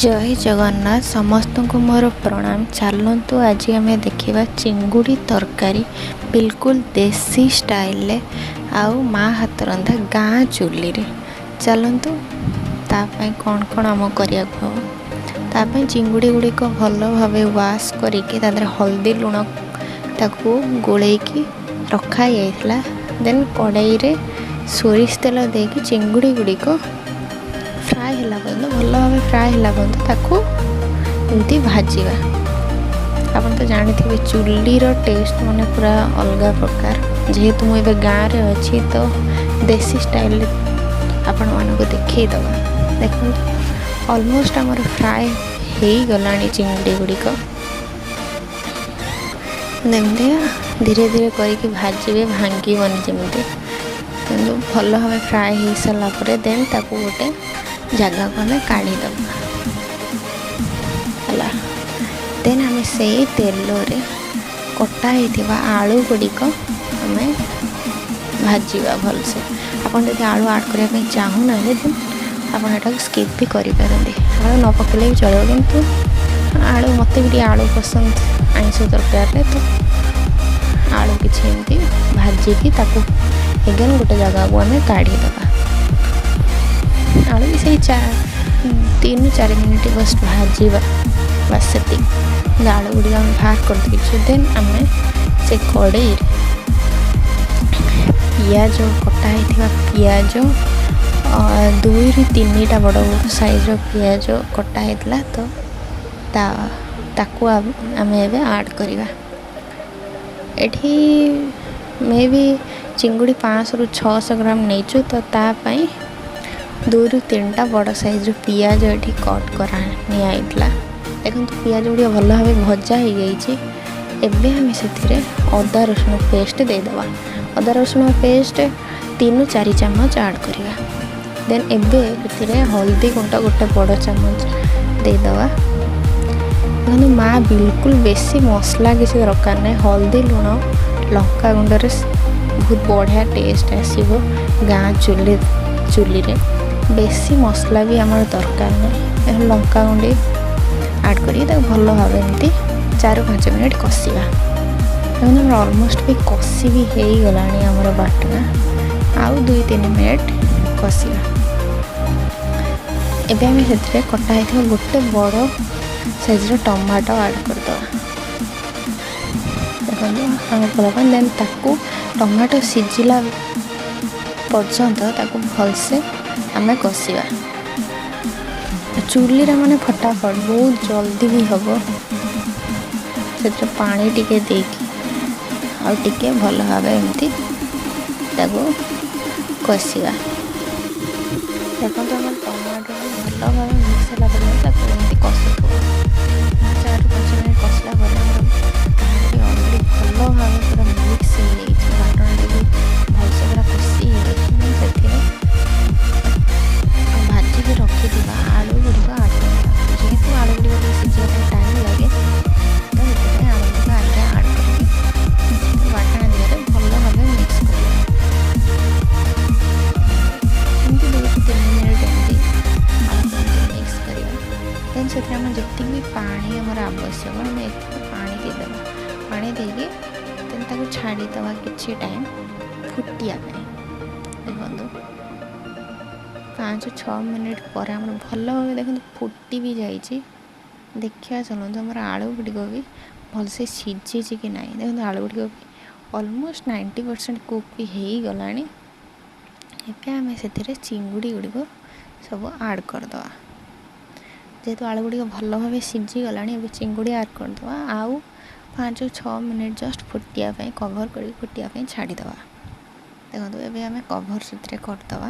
ଜୟ ଜଗନ୍ନାଥ, ସମସ୍ତଙ୍କୁ ମୋର ପ୍ରଣାମ। ଚାଲନ୍ତୁ, ଆଜି ଆମେ ଦେଖିବା ଚିଙ୍ଗୁଡ଼ି ତରକାରୀ, ବିଲକୁଲ ଦେଶୀ ଷ୍ଟାଇଲରେ ଆଉ ମା ହାତ ରନ୍ଧା ଗାଁ ଚୁଲିରେ। ଚାଲନ୍ତୁ, ତା ପାଇଁ କ'ଣ କ'ଣ ଆମକୁ କରିବାକୁ ହେବ। ତା ପାଇଁ ଚିଙ୍ଗୁଡ଼ି ଗୁଡ଼ିକ ଭଲ ଭାବେ ୱାଶ୍ କରିକି ତା ଦେହରେ ହଳଦୀ, ଲୁଣ ତାକୁ ଗୋଳେଇକି ରଖାଯାଇଥିଲା। ଦେନ୍ କଡ଼େଇରେ ସୋରିଷ ତେଲ ଦେଇକି ଚିଙ୍ଗୁଡ଼ି ଗୁଡ଼ିକ ଫ୍ରାଏ ହେଲା ପର୍ଯ୍ୟନ୍ତ, ଭଲ ଭାବେ ଫ୍ରାଏ ହେଲା ପର୍ଯ୍ୟନ୍ତ ତାକୁ ଏମିତି ଭାଜିବା। ଆପଣ ତ ଜାଣିଥିବେ, ଚୁଲିର ଟେଷ୍ଟ ମାନେ ପୁରା ଅଲଗା ପ୍ରକାର। ଯେହେତୁ ମୁଁ ଏବେ ଗାଁରେ ଅଛି, ତ ଦେଶୀ ଷ୍ଟାଇଲରେ ଆପଣମାନଙ୍କୁ ଦେଖେଇଦେବା। ଦେଖନ୍ତୁ, ଅଲମୋଷ୍ଟ ଆମର ଫ୍ରାଏ ହେଇଗଲାଣି ଚିଙ୍ଗୁଡ଼ି ଗୁଡ଼ିକ। ଏମିତି ଧୀରେ ଧୀରେ କରିକି ଭାଜିବେ, ଭାଙ୍ଗିବନି ଯେମିତି। କିନ୍ତୁ ଭଲ ଭାବେ ଫ୍ରାଏ ହେଇସାରିଲା ପରେ ଦେନ୍ ତାକୁ ଗୋଟେ ଜାଗାକୁ ଆମେ କାଢ଼ିଦେବା। ହେଲା, ଦେନ୍ ଆମେ ସେଇ ତେଲରେ କଟା ହେଇଥିବା ଆଳୁ ଗୁଡ଼ିକ ଆମେ ଭାଜିବା ଭଲସେ। ଆପଣ ଯଦି ଆଳୁ ଆଡ଼୍ କରିବା ପାଇଁ ଚାହୁଁନାହାନ୍ତି, ଦେନ୍ ଆପଣ ଏଟାକୁ ସ୍କିପ୍ ବି କରିପାରନ୍ତି। ଆଳୁ ନ ପକାଇଲେ ବି ଚଳିବ, କିନ୍ତୁ ଆଳୁ ମୋତେ ବି ଟିକେ ଆଳୁ ପସନ୍ଦ ଆଇଁଷ ତରକାରୀରେ। ତ ଆଳୁ କିଛି ଏମିତି ଭାଜିକି ତାକୁ ଏଗେନ୍ ଗୋଟେ ଜାଗାକୁ ଆମେ କାଢ଼ିଦେବା। ଆଳୁ ବି ସେଇ 3-4 ମିନିଟ୍ ବସ୍ ଭାଜିବା, ବାସ୍ ସେତିକି। ଆଳୁ ଗୁଡ଼ିକ ଆମେ ବାହାର କରିଦେଇଛୁ। ଦେନ୍ ଆମେ ସେ କଡ଼େଇରେ ପିଆଜ, କଟା ହେଇଥିବା ପିଆଜ, 2ରୁ 3ଟା ବଡ଼ ବଡ଼ ସାଇଜ୍ର ପିଆଜ କଟା ହେଇଥିଲା, ତ ତାକୁ ଆମେ ଏବେ ଆଡ଼୍ କରିବା। ଏଠି ମେ ବି ଚିଙ୍ଗୁଡ଼ି 500ରୁ 600 ଗ୍ରାମ ନେଇଛୁ, ତ ତା ପାଇଁ 2ରୁ 3ଟା ବଡ଼ ସାଇଜ୍ର ପିଆଜ ଏଠି କଟ୍ କରା ନିଆହେଇଥିଲା। ଦେଖନ୍ତୁ, ପିଆଜ ଗୁଡ଼ିକ ଭଲ ଭାବେ ଭଜା ହେଇଯାଇଛି। ଏବେ ଆମେ ସେଥିରେ ଅଦା ରସୁଣ ପେଷ୍ଟ ଦେଇଦେବା। ଅଦା ରସୁଣ ପେଷ୍ଟ 3ରୁ 4 ଚାମଚ ଆଡ଼୍ କରିବା। ଦେନ୍ ଏବେ ସେଥିରେ ହଳଦୀ ଗୁଣ୍ଡ ଗୋଟେ ବଡ଼ ଚାମଚ ଦେଇଦେବା। ଦେଖନ୍ତୁ ମା, ବିଲକୁଲ ବେଶୀ ମସଲା କିଛି ଦରକାର ନାହିଁ। ହଳଦୀ, ଲୁଣ, ଲଙ୍କା ଗୁଣ୍ଡରେ ବହୁତ ବଢ଼ିଆ ଟେଷ୍ଟ ଆସିବ। ଗାଁ ଚୁଲିରେ ବେଶୀ ମସଲା ବି ଆମର ଦରକାର ନାହିଁ। ଲଙ୍କା ଗୁଣ୍ଡ ଆଡ଼୍ କରିକି ତାକୁ ଭଲ ଭାବେ ଏମିତି 4-5 ମିନିଟ୍ କଷିବା। ଦେଖନ୍ତୁ, ଆମର ଅଲମୋଷ୍ଟ ବି କଷି ବି ହେଇଗଲାଣି ଆମର ବାଟଣା। ଆଉ 2-3 ମିନିଟ୍ କଷିବା। ଏବେ ଆମେ ସେଥିରେ କଟା ହେଇଥିବା ଗୋଟେ ବଡ଼ ସାଇଜ୍ର ଟମାଟୋ ଆଡ଼୍ କରିଦେବା। ଦେଖନ୍ତୁ, ଆମେ କଲା ପରେ ଦେନ୍ ତାକୁ ଟମାଟୋ ସିଝିଲା ପର୍ଯ୍ୟନ୍ତ ତାକୁ ଭଲସେ ଆମେ କଷିବା। ଚୁଲିରେ ମାନେ ଫଟାଫଟ, ବହୁତ ଜଲ୍ଦି ବି ହେବ। ସେଥିରେ ପାଣି ଟିକେ ଦେଇକି ଆଉ ଟିକେ ଭଲ ଭାବେ ଏମିତି ତାକୁ କଷିବା। ଦେଖନ୍ତୁ, ଆମର ଟମାଟୋ ଭଲ ଭାବେ ମିକ୍ସ ହେଲା ପର୍ଯ୍ୟନ୍ତ ତାକୁ ଏମିତି କଷୁଥିବ। 4-5 ମିନିଟ୍ କଷିଲା ପରେ ଆମର ଟମାଟୋ ଅଲରେଡ଼ି ଭଲ ଭାବେ ପୁରା ମିକ୍ସ ହେଇଯାଇଛି, ବାଟଣାଟି ବି ଭଲସେ ପୁରା କଷି ହେଇଯାଇଛି। ସେଥିରେ ଭାଜିକି ରଖିଥିବା ଆଳୁ ଗୁଡ଼ିକ ଆଡ଼୍ କରିବା। ଯେହେତୁ ଆଳୁ ଗୁଡ଼ିକ ଟିକେ ସିଝିବା ପାଇଁ ଟାଇମ୍ ଲାଗେ, ତ ସେଥିପାଇଁ ଆଳୁ ଗୁଡ଼ିକ ଆଗେ ଆଡ଼୍ କରିକି ବାଟଣା ଦେହରେ ଭଲ ଭାବେ ମିକ୍ସ କରିବା। ଏମିତି 2ରୁ 3 ମିନିଟ୍ ଏମିତି ଆଳୁକୁ ଏମିତି ମିକ୍ସ କରିବା। ଦେନ୍ ସେଥିରେ ଆମେ ଯେତିକି ବି ପାଣି ଆମର ଆବଶ୍ୟକ, ଆମେ ଏତିକି ପାଣି ଦେଇଦେବା। ପାଣି ଦେଇକି ଦେନ୍ ତାକୁ ଛାଡ଼ିଦେବା କିଛି ଟାଇମ୍ ଫୁଟିବା ପାଇଁ। ଦେଖନ୍ତୁ, 5-6 ମିନିଟ୍ ପରେ ଆମର ଭଲ ଭାବେ, ଦେଖନ୍ତୁ, ଫୁଟି ବି ଯାଇଛି। ଦେଖିବା ଚାଲନ୍ତୁ, ଆମର ଆଳୁ ଗୁଡ଼ିକ ବି ଭଲସେ ସିଝିଛି କି ନାହିଁ। ଦେଖନ୍ତୁ, ଆଳୁ ଗୁଡ଼ିକ ବି ଅଲମୋଷ୍ଟ 90% କୁକ୍ ବି ହେଇଗଲାଣି। ଏବେ ଆମେ ସେଥିରେ ଚିଙ୍ଗୁଡ଼ି ଗୁଡ଼ିକ ସବୁ ଆଡ଼୍ କରିଦେବା। ଯେହେତୁ ଆଳୁ ଗୁଡ଼ିକ ଭଲ ଭାବେ ସିଝିଗଲାଣି, ଏବେ ଚିଙ୍ଗୁଡ଼ି ଆଡ଼୍ କରିଦେବା। ଆଉ 5-6 ମିନିଟ୍ ଜଷ୍ଟ ଫୁଟିବା ପାଇଁ, କଭର୍ କରିକି ଫୁଟିବା ପାଇଁ ଛାଡ଼ିଦେବା। ଦେଖନ୍ତୁ, ଏବେ ଆମେ କଭର୍ ସେଥିରେ କରିଦେବା।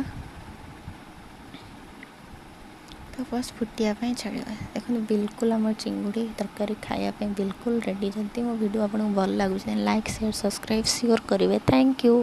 ତ ବାସ୍, ଫୁଟିବା ପାଇଁ ଛାଡ଼ିବା। ଦେଖନ୍ତୁ, ବିଲକୁଲ ଆମର ଚିଙ୍ଗୁଡ଼ି ତରକାରୀ ଖାଇବା ପାଇଁ ବିଲକୁଲ ରେଡ଼ି। ଯଦି ମୋ ଭିଡ଼ିଓ ଆପଣଙ୍କୁ ଭଲ ଲାଗୁଛି, ଲାଇକ୍, ସେୟାର, ସବସ୍କ୍ରାଇବ୍ ସିଓର କରିବେ। Thank you.